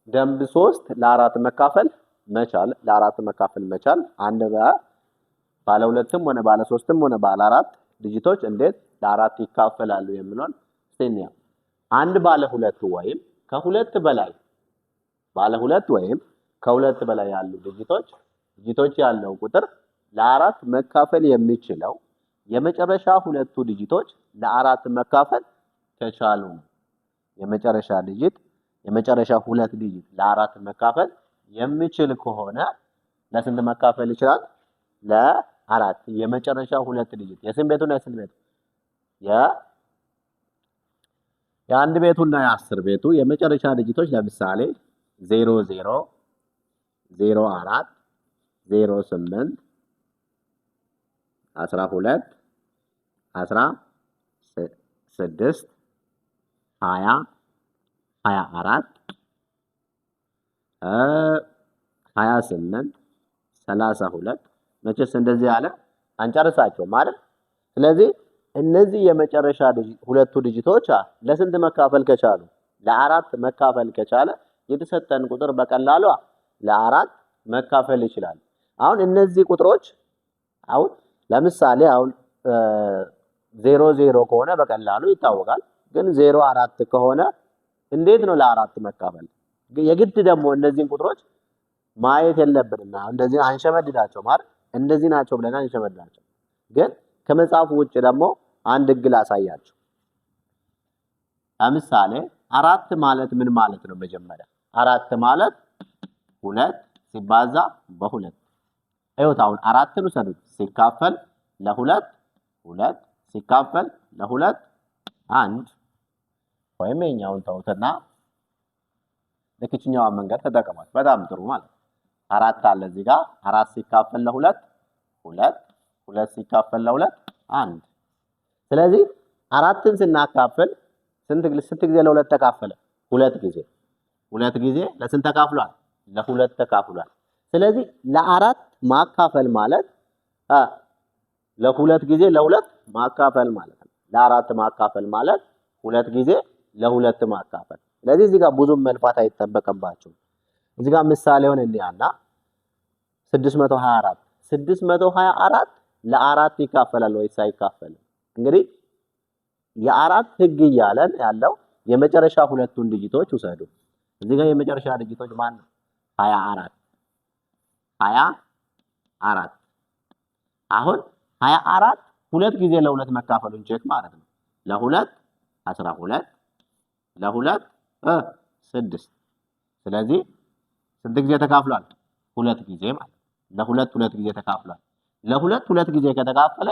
ደንብ 3 ለአራት መካፈል መቻል፣ ለአራት መካፈል መቻል አንድ ባለ ሁለትም ሆነ ባለ ሶስትም ሆነ ባለ አራት digit ኦች እንዴት ለአራት ይካፈላሉ የሚለውን እስቲ እንያ። አንድ ባለ ሁለት ወይም ከሁለት በላይ፣ ባለ ሁለት ወይም ከሁለት በላይ ያሉ digit ኦች ያለው ቁጥር ለአራት መካፈል የሚችለው የመጨረሻ ሁለቱ digit ኦች ለአራት መካፈል ከቻሉ ነው። የመጨረሻ digit፣ የመጨረሻ ሁለት digit ለአራት መካፈል የሚችል ከሆነ ለስንት መካፈል ይችላል? ለአራት። የመጨረሻ ሁለት digit የስንት ቤቱና የስንት ቤቱ? የአንድ ቤቱና የአስር ቤቱ የመጨረሻ digit ኦች ለምሳሌ 0 0፣ 04፣ 08፣ 12፣ 16፣ 20፣ 24፣ 28፣ 32። መቼስ እንደዚህ ያለ አንጨርሳቸውም አይደል? ስለዚህ እነዚህ የመጨረሻ ሁለቱ digit ኦች ለስንት መካፈል ከቻሉ፣ ለአራት መካፈል ከቻለ የተሰጠን ቁጥር በቀላሉ ለአራት መካፈል ይችላል። አሁን እነዚህ ቁጥሮች አሁን ለምሳሌ አሁን 00 ከሆነ በቀላሉ ይታወቃል። ግን 04 ከሆነ እንዴት ነው ለአራት መካፈል? የግድ ደግሞ እነዚህን ቁጥሮች ማየት የለብንም። እንደዚህ አንሸመድዳቸው ማለት እንደዚህ ናቸው ብለን አንሸመድዳቸው። ግን ከመጽሐፉ ውጭ ደግሞ አንድ ህግ ላሳያችሁ። ለምሳሌ አራት ማለት ምን ማለት ነው? መጀመሪያ አራት ማለት ሁለት ሲባዛ በሁለት። እዩት። አሁን አራትን ውሰዱት። ሲካፈል ለሁለት ሁለት፣ ሲካፈል ለሁለት አንድ። ወይም የኛውን ተውትና ልክ ይችኛዋን መንገድ ተጠቀሟት። በጣም ጥሩ ማለት ነው። አራት አለ እዚህ ጋር። አራት ሲካፈል ለሁለት ሁለት፣ ሁለት ሲካፈል ለሁለት አንድ። ስለዚህ አራትን ስናካፍል ስንት ስንት ጊዜ ለሁለት ተካፈለ? ሁለት ጊዜ። ሁለት ጊዜ ለስንት ተካፍሏል? ለሁለት ተካፍሏል። ስለዚህ ለአራት ማካፈል ማለት ለሁለት ጊዜ ለሁለት ማካፈል ማለት ነው። ለአራት ማካፈል ማለት ሁለት ጊዜ ለሁለት ማካፈል። ስለዚህ እዚህ ጋር ብዙም መልፋት አይጠበቅባችሁም። እዚህ ጋር ምሳሌውን እንያና 624፣ 624 ለአራት ይካፈላል ወይስ አይካፈልም? እንግዲህ የአራት ህግ እያለን ያለው የመጨረሻ ሁለቱን digit ኦች ውሰዱ። እዚህ ጋር የመጨረሻ digit ኦች ማን ነው? 24፣ 24። አሁን 24 ሁለት ጊዜ ለሁለት መካፈሉን check ማለት ነው። ለሁለት 12፣ ለሁለት ስድስት። ስለዚህ ስንት ጊዜ ተካፍሏል? ሁለት ጊዜ ማለት ነው። ለሁለት ሁለት ጊዜ ተካፍሏል። ለሁለት ሁለት ጊዜ ከተካፈለ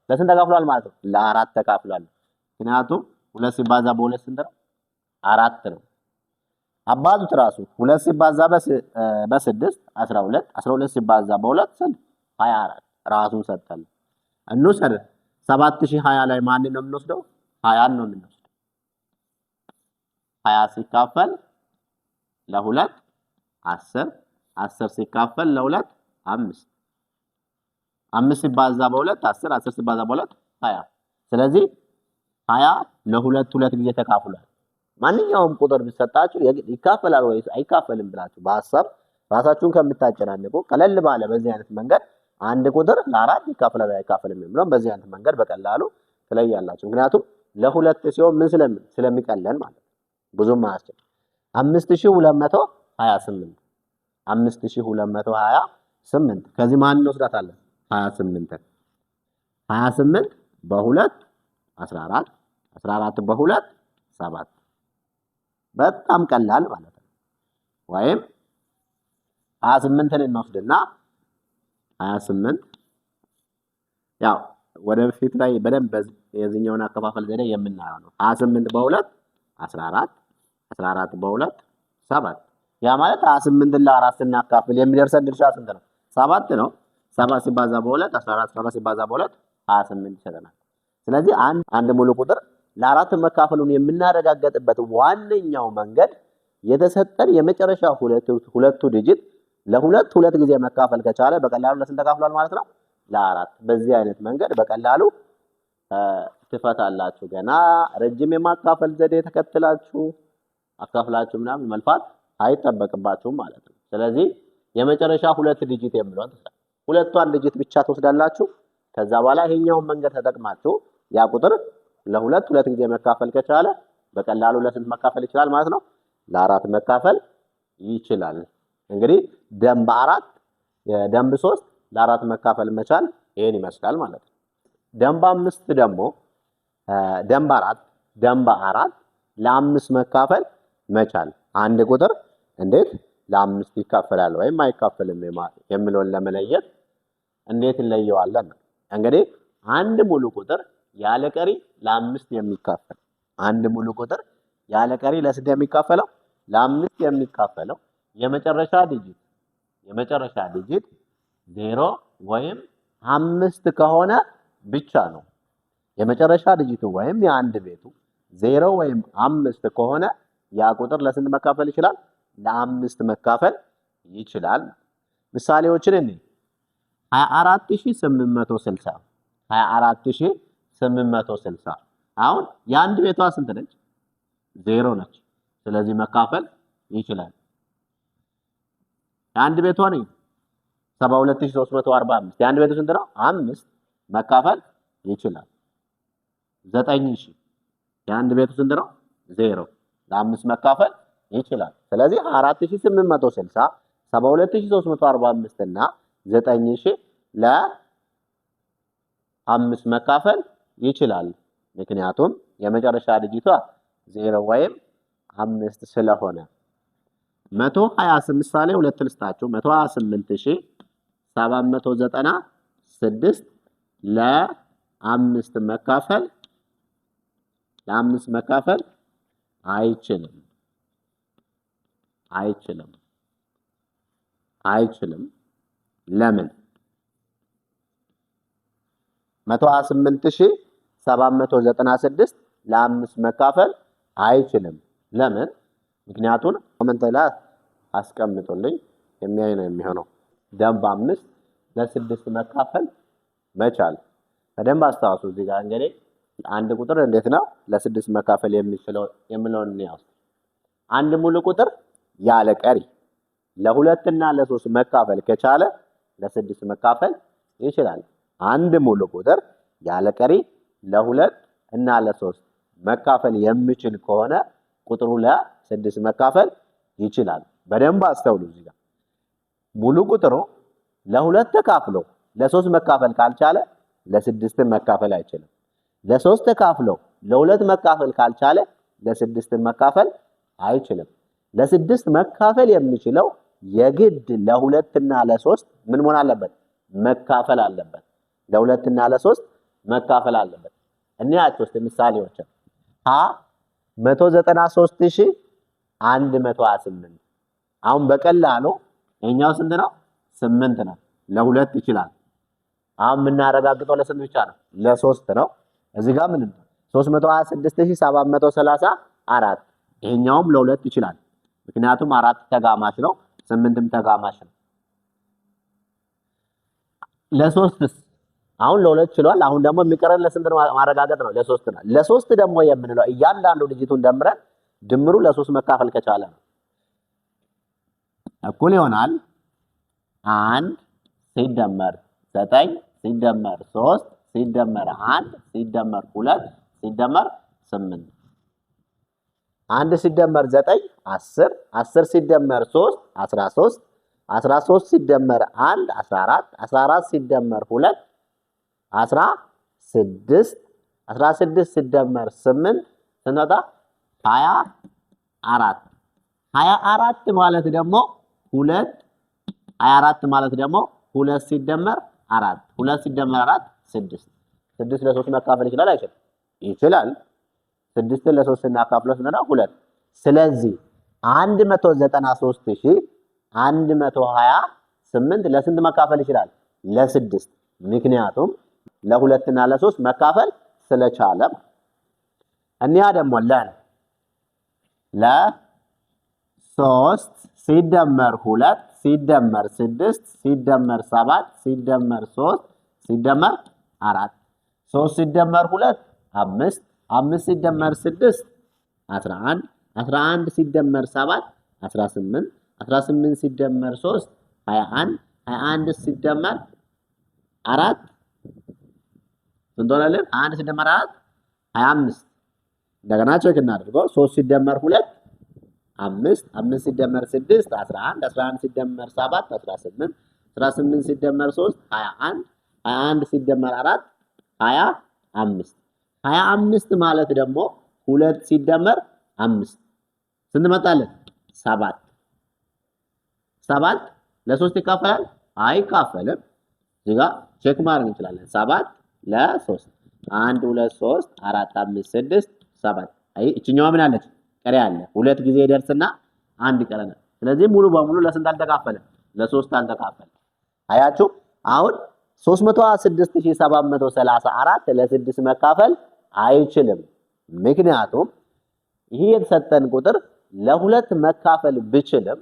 ለስንት ተካፍሏል ማለት ነው? ለአራት ተካፍሏል። ምክንያቱም ሁለት ሲባዛ በሁለት ስንት ነው? አራት ነው። አባዙት ራሱ ሁለት ሲባዛ በስድስት 12፣ 12 ሲባዛ በሁለት ስንት? 24 ራሱን ሰጠን። እንውሰድ። 7020 ላይ ማንን ነው የምንወስደው? 20ን ነው የምንወስደው። 20 ሲካፈል ለሁለት 10፣ 10 ሲካፈል ለሁለት አምስት፣ አምስት ሲባዛ በሁለት 10፣ 10 ሲባዛ በሁለት 20። ስለዚህ 20 ለሁለት ሁለት ጊዜ ተካፍሏል። ማንኛውም ቁጥር ቢሰጣችሁ ይካፈላል ወይስ አይካፈልም ብላችሁ በሀሳብ ራሳችሁን ከምታጨናንቁ ቀለል ባለ በዚህ አይነት መንገድ አንድ ቁጥር ለአራት ይካፈላል አይካፈልም የሚለውን በዚህ አይነት መንገድ በቀላሉ ትለያላችሁ። ምክንያቱም ለሁለት ሲሆን ምን ስለሚቀለን ማለት ነው። ብዙም አያስቸግርም። 5228፣ 5228 ከዚህ ማን እንወስዳታለን? 28፣ 28 በሁለት 14፣ 14 በሁለት 7። በጣም ቀላል ማለት ነው። ወይም 28ን እንወስድና 28 ያው ወደፊት ላይ በደንብ የዚህኛውን አከፋፈል ዘዴ የምናየው ነው። 28 በሁለት 14፣ 14 በሁለት 7። ያ ማለት 28ን ለአራት ስናካፍል የሚደርሰን ድርሻ ስንት ነው? 7 ነው። 7 ሲባዛ በሁለት 14፣ 14 ሲባዛ በሁለት 28 ይሰጠናል። ስለዚህ አንድ ሙሉ ቁጥር ለአራት መካፈሉን የምናረጋግጥበት ዋነኛው መንገድ የተሰጠን የመጨረሻ ሁለቱ digit ለሁለት ሁለት ጊዜ መካፈል ከቻለ በቀላሉ ለስንት ተካፍሏል ማለት ነው? ለአራት። በዚህ አይነት መንገድ በቀላሉ ትፈታላችሁ። ገና ረጅም የማካፈል ዘዴ ተከትላችሁ አካፍላችሁ ምናምን መልፋት አይጠበቅባችሁም ማለት ነው። ስለዚህ የመጨረሻ ሁለት digit የሚለውን ሁለቷን digit ብቻ ትወስዳላችሁ። ከዛ በኋላ ይሄኛውን መንገድ ተጠቅማችሁ ያ ቁጥር ለሁለት ሁለት ጊዜ መካፈል ከቻለ በቀላሉ ለስንት መካፈል ይችላል ማለት ነው? ለአራት መካፈል ይችላል። እንግዲህ ደንብ አራት፣ ደንብ ሶስት ለአራት መካፈል መቻል ይሄን ይመስላል ማለት ነው። ደንብ አምስት ደግሞ፣ ደንብ አራት ለአምስት መካፈል መቻል፣ አንድ ቁጥር እንዴት ለአምስት ይካፈላል ወይም አይካፈልም የሚለውን ለመለየት እንዴት እንለየዋለን ነው። እንግዲህ አንድ ሙሉ ቁጥር ያለ ቀሪ ለአምስት የሚካፈል፣ አንድ ሙሉ ቁጥር ያለ ቀሪ ለስንት የሚካፈለው? ለአምስት የሚካፈለው የመጨረሻ digit 0 ወይም አምስት ከሆነ ብቻ ነው። የመጨረሻ digit ኡ ወይም የአንድ ቤቱ 0 ወይም አምስት ከሆነ ያ ቁጥር ለስንት መካፈል ይችላል? ለአምስት መካፈል ይችላል። ምሳሌዎችን እንይ። 24,860፣ 24,860። አሁን የአንድ ቤቷ ስንት ነች? 0 ነች። ስለዚህ መካፈል ይችላል። የአንድ ቤቷ ነው 72,345። የአንድ ቤቱ ስንት ነው? አምስት፣ መካፈል ይችላል። 9,000፣ የአንድ ቤቱ ስንት ነው? 0፣ ለአምስት መካፈል ይችላል። ስለዚህ 4860፣ 72,345 እና 9000 ለአምስት መካፈል ይችላል። ምክንያቱም የመጨረሻ digit ኧ 0 ወይም አምስት ስለሆነ። 128፣ ምሳሌ ሁለት ልስጣችሁ። 128,796 ለአምስት መካፈል አይችልም፣ አይችልም፣ አይችልም። ለምን? 128,796 ለአምስት መካፈል አይችልም። ለምን? ምክንያቱን comment ላይ አስቀምጡልኝ፣ የሚያይ ነው የሚሆነው። ደንብ አምስት ለስድስት መካፈል መቻል፣ በደንብ አስታውሱ። እዚህ ጋር እንግዲህ አንድ ቁጥር እንዴት ነው ለስድስት መካፈል የሚችለው የሚለውን እንያዝ። አንድ ሙሉ ቁጥር ያለ ቀሪ ለሁለት እና ለሶስት መካፈል ከቻለ ለስድስት መካፈል ይችላል። አንድ ሙሉ ቁጥር ያለ ቀሪ ለሁለት እና ለሶስት መካፈል የሚችል ከሆነ ቁጥሩ ለስድስት መካፈል ይችላል። በደንብ አስተውሉ። እዚህ ጋር ሙሉ ቁጥሩ ለሁለት ተካፍሎ ለሶስት መካፈል ካልቻለ ለስድስት መካፈል አይችልም። ለሶስት ተካፍሎ ለሁለት መካፈል ካልቻለ ለስድስት መካፈል አይችልም። ለስድስት መካፈል የሚችለው የግድ ለሁለትና ለሶስት ምን መሆን አለበት? መካፈል አለበት። ለሁለትና ለሶስት መካፈል አለበት። እንያቸው እስቲ ምሳሌዎችን። ሀ፣ 193,128። አሁን በቀላሉ የኛው ስንት ነው? ስምንት ነው። ለሁለት ይችላል። አሁን የምናረጋግጠው ለስንት ብቻ ነው? ለሶስት ነው። እዚህ ጋር ምንድን ነው? 326,734። ይሄኛውም ለሁለት ይችላል። ምክንያቱም አራት ተጋማሽ ነው፣ ስምንትም ተጋማሽ ነው። ለሶስትስ? አሁን ለሁለት ችሏል። አሁን ደግሞ የሚቀረን ለስንት ነው ማረጋገጥ ነው? ለሶስት ነው። ለሶስት ደግሞ የምንለው እያንዳንዱ digit ኡን ደምረን ድምሩ ለሶስት መካፈል ከቻለ ነው። እኩል ይሆናል አንድ ሲደመር ዘጠኝ ሲደመር ሶስት ሲደመር አንድ ሲደመር ሁለት ሲደመር ስምንት። አንድ ሲደመር ዘጠኝ 10፣ 10 ሲደመር ሶስት 13፣ 13 ሲደመር አንድ 14፣ 14 ሲደመር ሁለት 16፣ 16 ሲደመር ስምንት ስንመጣ 24። 24 ማለት ደግሞ ሁለት፣ 24 ማለት ደግሞ ሁለት ሲደመር አራት፣ ሁለት ሲደመር አራት ስድስት። ስድስት ለሶስት መካፈል ይችላል አይችልም? ይችላል። ስድስትን ለሶስት ስናካፍለው ስንት ነው? ሁለት። ስለዚህ 193,128 ለስንት መካፈል ይችላል? ለስድስት። ምክንያቱም ለሁለትና ለሶስት መካፈል ስለቻለ። እኒያ ደግሞ ለሶስት ሲደመር ሁለት ሲደመር ስድስት ሲደመር ሰባት ሲደመር ሶስት ሲደመር አራት። ሶስት ሲደመር ሁለት አምስት፣ አምስት ሲደመር ስድስት 11፣ 11 ሲደመር ሰባት 18፣ 18 ሲደመር 3 21፣ 21 ሲደመር 4 ስንት ሆነልን? 21 ሲደመር 4 25። እንደገና check እናድርገው። 3 ሲደመር 2 5፣ 5 ሲደመር 6 11፣ 11 ሲደመር 7 18፣ 18 ሲደመር 3 21፣ 21 ሲደመር 4 25። 25 ማለት ደግሞ 2 ሲደመር 5 ስንት መጣልን? 7። 7 ለሶስት ይካፈላል? አይካፈልም። እዚህ ጋር check ማድረግ እንችላለን። 7 ለ3 1 2 3 4 5 6 7። አይ እችኛዋ ምን አለች? ቀሪ አለ። ሁለት ጊዜ ይደርስና አንድ ይቀረናል። ስለዚህ ሙሉ በሙሉ ለስንት አልተካፈለም? ለሶስት አልተካፈለም። አያችሁ፣ አሁን 326734 ለስድስት መካፈል አይችልም። ምክንያቱም ይህ የተሰጠን ቁጥር ለሁለት መካፈል ቢችልም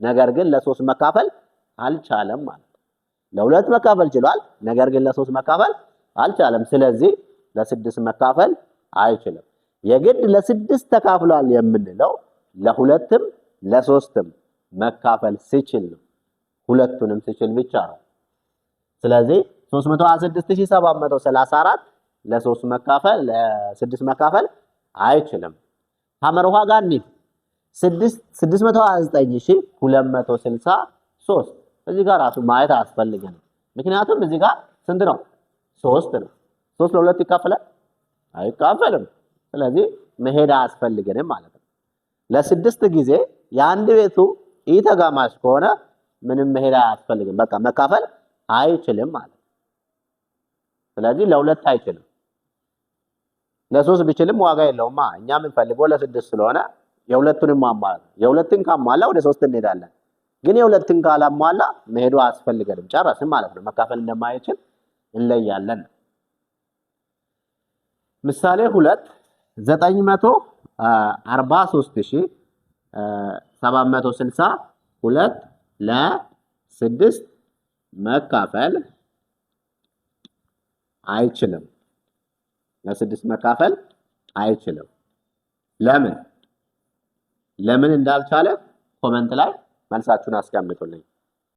ነገር ግን ለሶስት መካፈል አልቻለም ማለት ነው። ለሁለት መካፈል ችሏል፣ ነገር ግን ለሶስት መካፈል አልቻለም። ስለዚህ ለስድስት መካፈል አይችልም። የግድ ለስድስት ተካፍሏል የምንለው ለሁለትም ለሶስትም መካፈል ሲችል ነው። ሁለቱንም ሲችል ብቻ ነው። ስለዚህ 326734 ለሶስት መካፈል ለስድስት መካፈል አይችልም። ሐመር ውሃ ጋር እንሂድ። 629263 እዚህ ጋር ራሱ ማየት አያስፈልገንም። ምክንያቱም እዚህ ጋር ስንት ነው? ሶስት ነው። ሶስት ለሁለት ይካፈላል? አይካፈልም። ስለዚህ መሄድ አያስፈልገንም ማለት ነው። ለስድስት ጊዜ የአንድ ቤቱ ኢተጋማሽ ከሆነ ምንም መሄድ አያስፈልግም። በቃ መካፈል አይችልም ማለት ነው። ስለዚህ ለሁለት አይችልም። ለሶስት ቢችልም ዋጋ የለውማ። እኛ የምንፈልገው ለስድስት ስለሆነ የሁለቱንም ማሟላት ነው። የሁለትን ካሟላ ወደ ሶስት እንሄዳለን። ግን የሁለትን ካላሟላ መሄዱ አያስፈልገንም። ጨረስን ማለት ነው። መካፈል እንደማይችል እንለያለን። ምሳሌ 2፣ 943762 ለስድስት መካፈል አይችልም። ለስድስት መካፈል አይችልም። ለምን? ለምን እንዳልቻለ comment ላይ መልሳችሁን አስቀምጡልኝ።